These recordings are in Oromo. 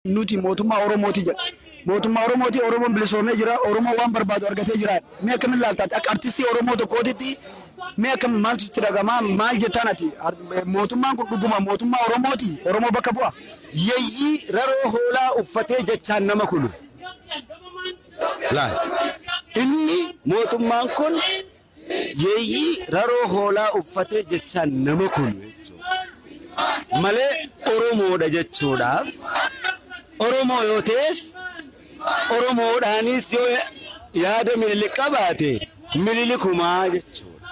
Nuti mootummaa Oromooti jedha. Mootummaa Oromooti, Oromoon bilisoomee jira, Oromoon waan barbaadu argatee jira. Mee akkamiin ilaalta ati akka artistii Oromoo tokkootitti, mee akkam maaltu sitti dhaga'ama, maal jettaan ati? Mootummaan kun dhuguma mootummaa Oromooti, Oromoo bakka bu'a? Yeyyii raroo hoolaa uffatee jechaan nama kunu. Laal. Inni mootummaan kun yeeyyii raroo hoolaa uffatee jechaan nama kunu jechuudha. Malee Oromoodha jechuudhaaf, Oromoo yoo ta'es, Oromoodhaanis yoo yaada Minilik qabaate Minilikumaa jechuudha.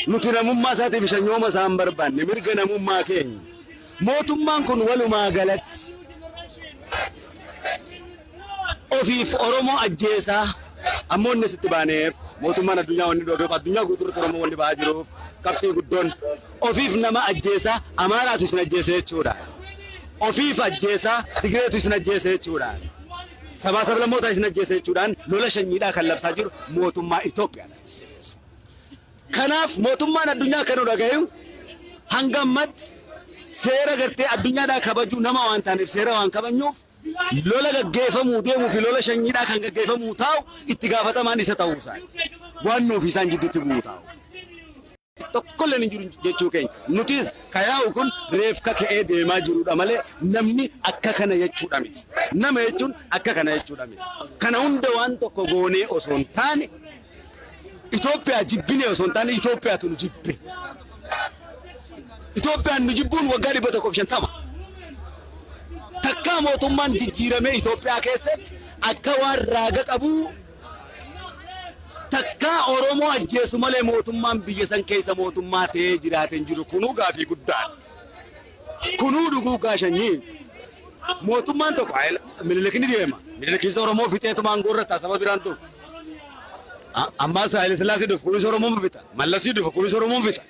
Nuti namummaa isaatiif shanyooma isaa hin barbaanne, mirga namummaa keenya. Mootummaan kun walumaa galatti ofiif Oromoo ajjeesaa, ammoo inni sitti baaneef mootummaan addunyaa wanni dhoobeef, addunyaa guutuurratti Oromoo wanni ba'aa jiruuf qabxii guddoon ofiif nama ajjeesaa, Amaaraatu isin ajjeese jechuudha. Ofiif ajjeesaa, Tigireetu isin ajjeese jechuudha. Sabaa sablammoota isin ajjeese jechuudhaan lola shanyiidhaa kan labsaa jiru mootummaa Itoophiyaadha. Kanaaf mootummaan addunyaa akka nu dhagayu, hanga ammatti seera gartee addunyaadhaa kabajuu nama waan taaneef, seera waan kabajnuuf, lola gaggeeffamuu deemuu fi lola shanyiidhaa kan gaggeeffamuu taa'u itti gaafatamaan isa ta'uu isaati. Waan nuuf isaan jidduutti bu'uu taa'u. Tokkolleen hin jiru jechuu keenya. Nutis ka yaa'u kun reefka ka'ee deemaa jirudha malee namni akka kana jechuudha miti. Nama jechuun akka kana jechuudha miti. Kana hunda waan tokko goonee osoo hin taane, Itoophiyaa jibbinee osoo hin taane, Itoophiyaatu nu jibbe. Itoophiyaan nu jibbuun waggaa 150. Takkaa mootummaan jijjiiramee Itoophiyaa keessatti akka waan raaga qabuu takkaa Oromoo ajjeesu malee mootummaan biyya san keessa mootummaa ta'ee jiraate hin jiru. Kunuu gaafii guddaadha. Kunuu duguuggaa sanyii. Mootummaan tokko Minilik ni deema. Minilikis Oromoo fixeetuma aangoo irra ta'a, saba biraan dhufu. Ammaas Haayile Sillaasee dhufu, kunis Oromoo fixa. Mallasii dhufu, kunis Oromoo fixa.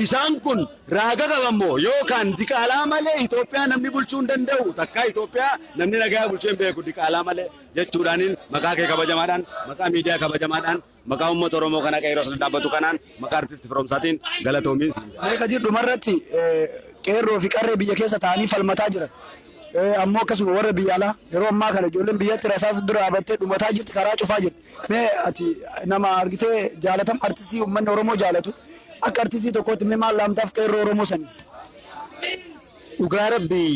Isaan kun raaga qaban moo yookaan diqaalaa malee Itoophiyaa namni bulchuu hin danda'u, takkaa Itoophiyaa namni nagaa bulchuu hin beeku diqaalaa malee jechuudhaaniin, maqaa kee kabajamaadhaan, maqaa miidiyaa kabajamaadhaan, maqaa uummata Oromoo kana qeerroo sana dhaabbatu kanaan, maqaa artisti Firoomsaatiin galatoomiin siin jedha. Mee Kadir, dhumarratti qeerroo fi qarree biyya keessa ta'anii falmataa jiran, ammoo akkasuma warra biyya alaa, yeroo ammaa kana ijoolleen biyyatti rasaasa dura dhaabattee dhumataa jirti, karaa cufaa jirti. Mee ati nama argitee jaalatama, artistii uummanni Oromoo jaalatu, akka artistii tokkootti mee maal laamtaaf qeerroo Oromoo sanii? Dhugaa rabbii,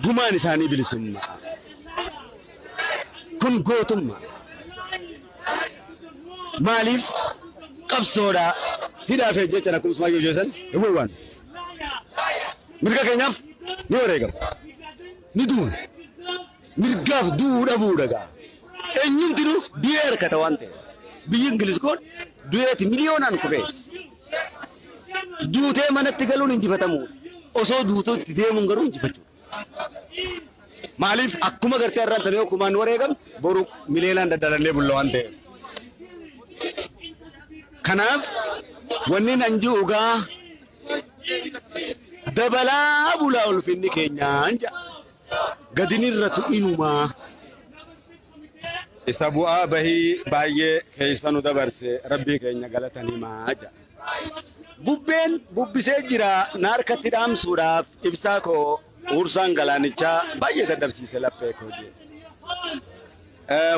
gumaan isaanii bilisummaa. Kun gootummaa. Maaliif qabsoodha hidhaa fi jechan akkuma Usmaayyoo jeesan hin waan. Mirga keenyaaf ni wareegama. Ni duuna. Mirgaaf du'uu dhabuudha gaa. Eenyumtinuu du'ee harkata waan ta'eef. Biyyi Ingiliz kun du'eeti miliyoonaan kufee. Duutee manatti galuun injifatamuudha. Osoo duutuu itti deemuun garuu injifachuudha. Maaliif akkuma gartee irraan tana yoo kumaan wareegam, boru miliyoonaan daddalannee bulla waan ta'eef. Kanaaf wanni nan ji'u gaa dabalaa bulaa ulfinni keenyaan jedha. Gadinirratu inumaa. Isa bu'aa bahii baay'ee keessa nu dabarse rabbii keenya galatan himaa jedha. Bubbeen bubbisee jira na harkatti dhaamsuudhaaf ibsaa koo, huursaan galaanichaa baay'ee dadhabsiise laphee koo jedhe.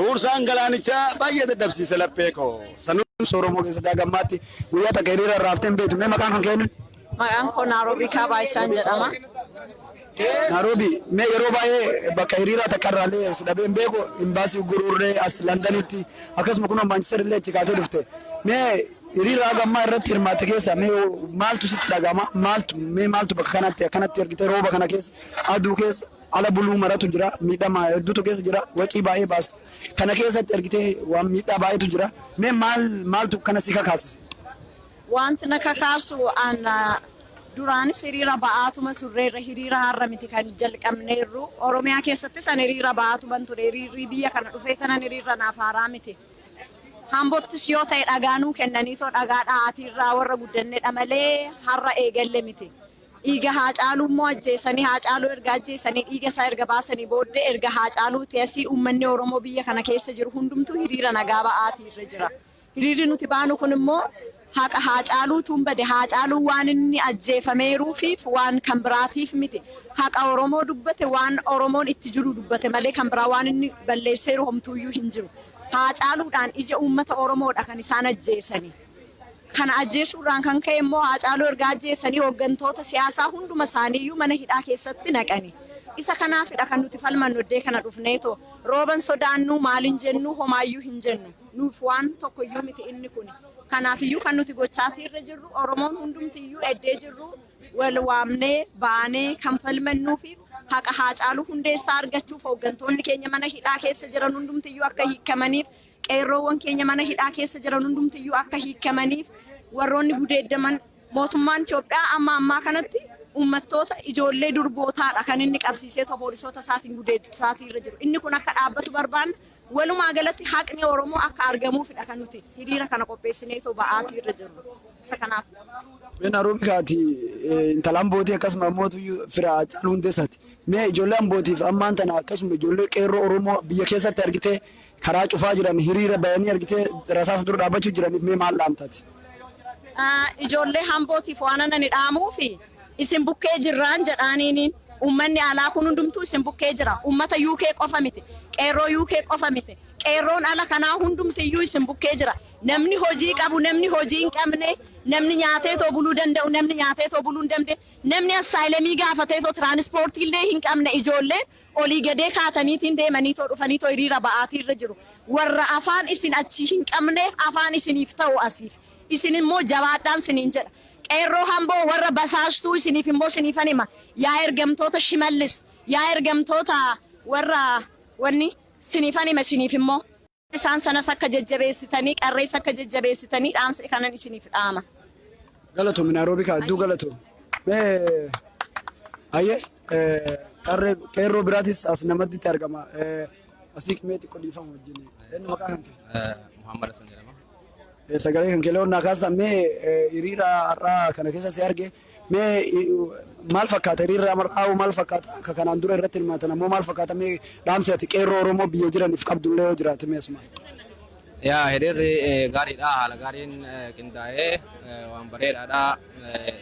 Huursaan galaanichaa baay'ee dadhabsiise laphee koo. Sanuu Oromoo keessatti haga ammaatti guyyaa takka hiriira irraa haftee hin beektu. Mee maqaan kan kennu? Maqaan koo Naaroobii Kaabaa isaan jedhama. Naaroobii, mee yeroo baay'ee bakka hiriiraa takka irraallee si dhabee hin beeku, imbaasii gururree as Londanitti, akkasuma kunoo Maanchister illee achi kaatee dhufte. Mee hiriira haga ammaa irratti hirmaatte keessa mee maaltu sitti dhaga'ama? Maaltu mee maaltu bakka kanatti akkanatti argite, rooba kana keessa, aduu keessa, ala buluu maratu jira, miidhama hedduutu keessa jira, wacii baay'ee baasta. Kana keessatti argitee waan miidhaa baay'eetu jira. Mee maal maaltu kana si kakaasise? Wanti na kakaasu, an duraanis hiriira ba'aatuma turreerra, hiriira har'a miti kan jalqabneerru. Oromiyaa keessattis an hiriira ba'aatuman ture. Hiriirri biyya kana dhufee kanan hiriirra naaf haaraa miti. Hambottis yoo ta'e dhagaanuu kennaniitoo dhagaa dha'aatiirraa warra guddannedha malee har'a eegalle miti. Dhiiga Haacaaluu immoo ajjeesanii, Haacaaluu erga ajjeesanii, dhiiga isaa erga baasanii booddee, erga Haacaaluu ta'asii uummanni Oromoo biyya kana keessa jiru hundumtuu hiriira nagaa ba'aatiirra jira. Hiriirri nuti baanu kun immoo haqa Haacaaluutu hin bade. Haacaaluun waan inni ajjeefameeruufiif waan kan biraatiif miti. Haqa Oromoo dubbate, waan Oromoon itti jiru dubbate malee kan biraa waan inni balleesseeru homtuuyyuu hin jiru. Haacaaluudhaan ija uummata Oromoodha kan isaan ajjeesanii. Kana ajjeesuudhaan kan ka'e immoo Haacaaluu erga ajjeesanii hooggantoota siyaasaa hunduma isaaniiyyuu mana hidhaa keessatti naqani. Isa kanaafidha kan nuti falmannu iddee kana dhufneetoo. Rooban sodaannu, maaliin jennu, homaayyuu hin jennu. Nuuf waan tokkoyyuu miti inni kuni. Kanaafiyyuu kan nuti gochaatii irra jirru, Oromoon hundumtiyyuu eddee jirru wal waamnee baanee kan falmannuu fi haqa Haacaaluu Hundeessaa argachuuf, hooggantoonni keenya mana hidhaa keessa jiran hundumtiyyuu akka hiikamaniif, qeerroowwan keenya mana hidhaa keessa jiran hundumtiyyuu akka hiikamaniif, warroonni gudeeddaman, mootummaan Itoophiyaa amma ammaa kanatti uummattoota ijoollee durbootaadha kan inni qabsiisee poolisoota isaatiin gudeedsaatii irra jiru. Inni kun akka dhaabbatu barbaanna. Walumaa galatti haqni Oromoo akka argamuufidha kan nuti hiriira kana qopheessinee ba'aatii irra jirru. Isa kanaaf. Mee Naaroobi kaati intala Ambootii, akkasuma ammoo fira Haacaaluu Hundeessaati. Mee ijoollee Ambootiif ammaan tana akkasuma ijoollee qeerroo Oromoo biyya keessatti argitee karaa cufaa jiran, hiriira bayanii argitee rasaasa dura dhaabbachuu jiraniif mee maal dhaamtaati? Ijoollee Ambootiif waan ani dhaamuufi, isin bukkee jirraan jedhaaniin. Uummanni alaa kun hundumtuu isin bukkee jira. Uummata UK qofa miti. Qeerroo UK qofa miti. Qeerroon ala kanaa hundumtiyyuu isin bukkee jira. Namni hojii qabu, namni hojii hin qabne, namni nyaatee too buluu danda'u, namni nyaatee too buluu hin dandeenye, namni asylum gaafatee too tiraanispoortii illee hin qabne, ijoolleen olii gadee kaataniitiin deemanii too dhufanii too hiriira ba'aatii irra jiru. Warra afaan isin achii hin qabneef afaan isiniif ta'u asiif. Isin immoo jabaadhaan isiniin jedha. Qeerroo Amboo warra basaastuu isiniif immoo isiniifan hima. Yaa ergamtoota Shimallis, yaa ergamtoota warra wanni, isiniifan hima isiniif immoo. Isaan sanas akka jajjabeessitanii, qarrees akka jajjabeessitanii dhaamsa kanan isiniif dhaama. Galatoomi Naaroobi kaa, hedduu galatoomi. Mee hayyee, qarree qeerroo biraatis as namatti argama. Asii mee xiqqoo dhiifama wajjin. Eenyu maqaa kan kee? Muhammad Hassan jedhama. Sagalee kan kelee onnaa kaastan. Mee hiriira har'aa kana keessa si arge, mee maal fakkaata hiriirri har'aa, maal fakkaata? Akka kanaan dura irratti hirmaatan ammoo maal fakkaata? Mee dhaamsi ati qeerroo Oromoo biyya jiraniif qabdullee yoo jiraate mee asuma. Yaa, hiriirri gaariidha. Haala gaariin qindaa'ee waan bareedaadha.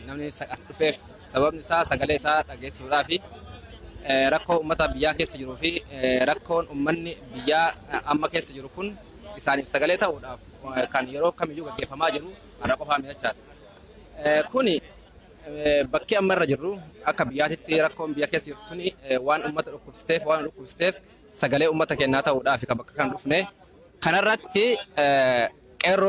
Namni as dhufeef sababni isaa sagalee isaa dhageessisuudhaafi rakkoo uummata biyyaa keessa jiruu fi rakkoon uummanni biyyaa amma keessa jiru kun isaaniif sagalee ta'uudhaaf kan yeroo kamiyyuu gaggeeffamaa jiru har'a qofaa miti jechaadha. Kuni bakki amma irra jirru akka biyyaatitti rakkoon biyya keessa jirtu suni waan uummata dhukkubsiteef sagalee uummata kennaa ta'uudhaaf kan bakka kan dhufne. Kanarratti qeerroon